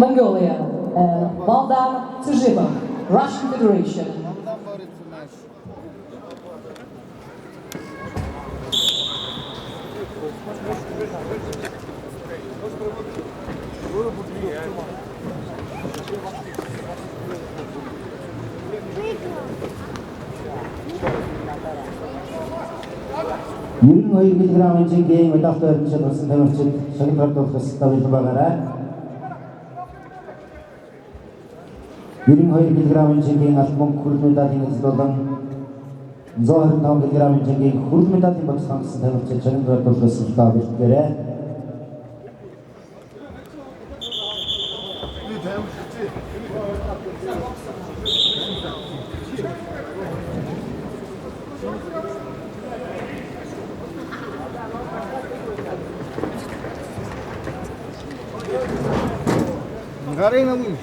Mongolia, and Baldan Tsujima, Russian Federation. 92 кг жингийн медальтай баримт шалгарсан тамирчид шагнал гардуулах ёстой бэлэн байгаарай. 92 кг жингийн алт мөнгө хүрэл медалийн эзэл болон 125 кг жингийн хүрэл медалийн бодис хангасан тамирчид шагнал гардуулах ёстой бэлтгэрэй. Гарын нэг.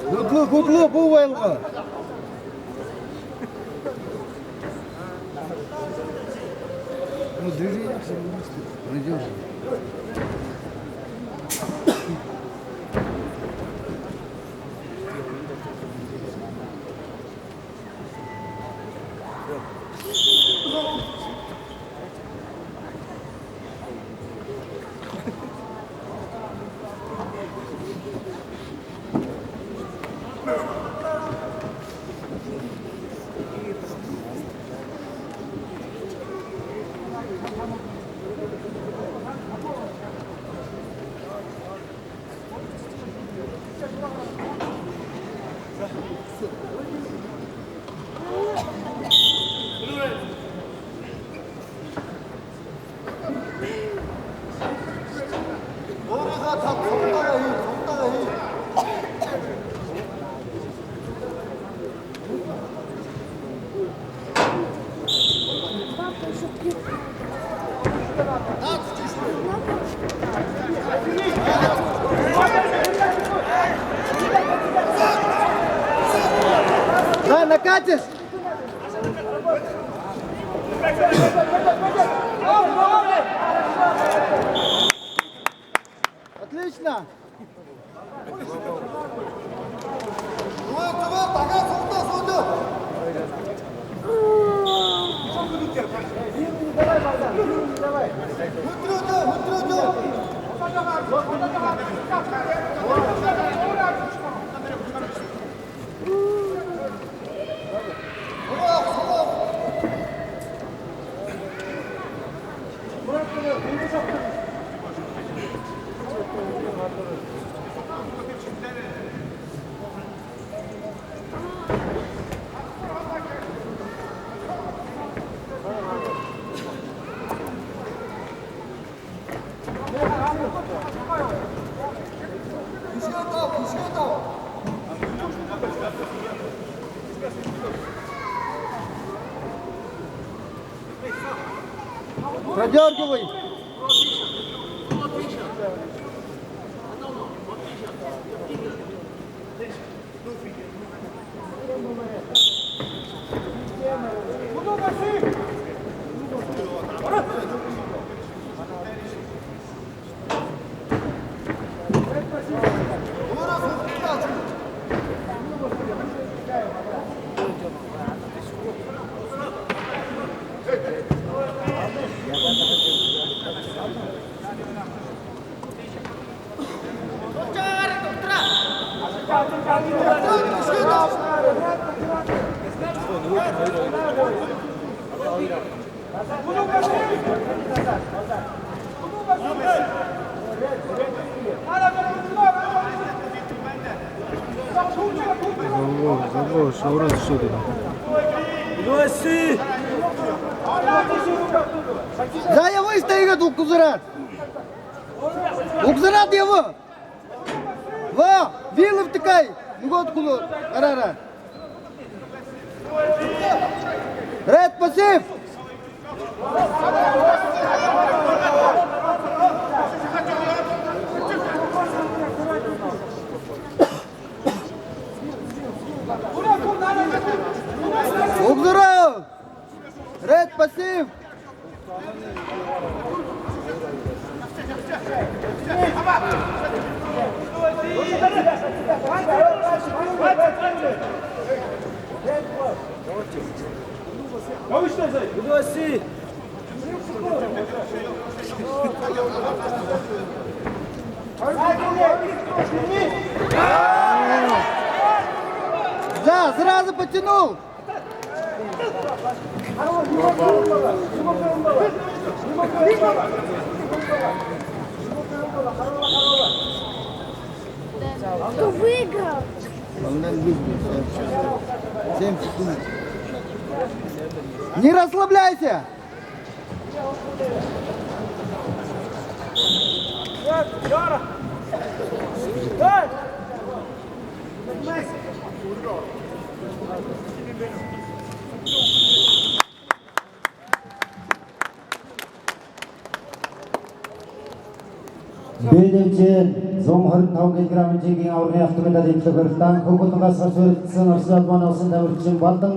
Хөдлөө хөдлөө бүү байлгаа. Ну, движение пройдешь. Өөрийгөө тав цугтагаа хий, цугтагаа хий. Папа, еще Да, накатишь? Отлично. Зүгээр зүгээр дахиад цугтаа сүүлээ. Хөдрөөдөө хөдрөөдөө. Суваа суваа. Продергивай. За ява истайгаад укзараад. Укзараад ява. Ва, вилов такай. Нөгөө куло арара. Ред пасив. Угзараа. Ред пасив. За, сразу потянул. Кто выиграл? 7 секунд. Не расслабляйся. Бэдэвчэн 125 кг жингийн аваргын автомедаль эдлэх барилдаан Хөгөлөнгөөс гарч өрөлдсөн Орос улбаны улсын тамирчин Балдан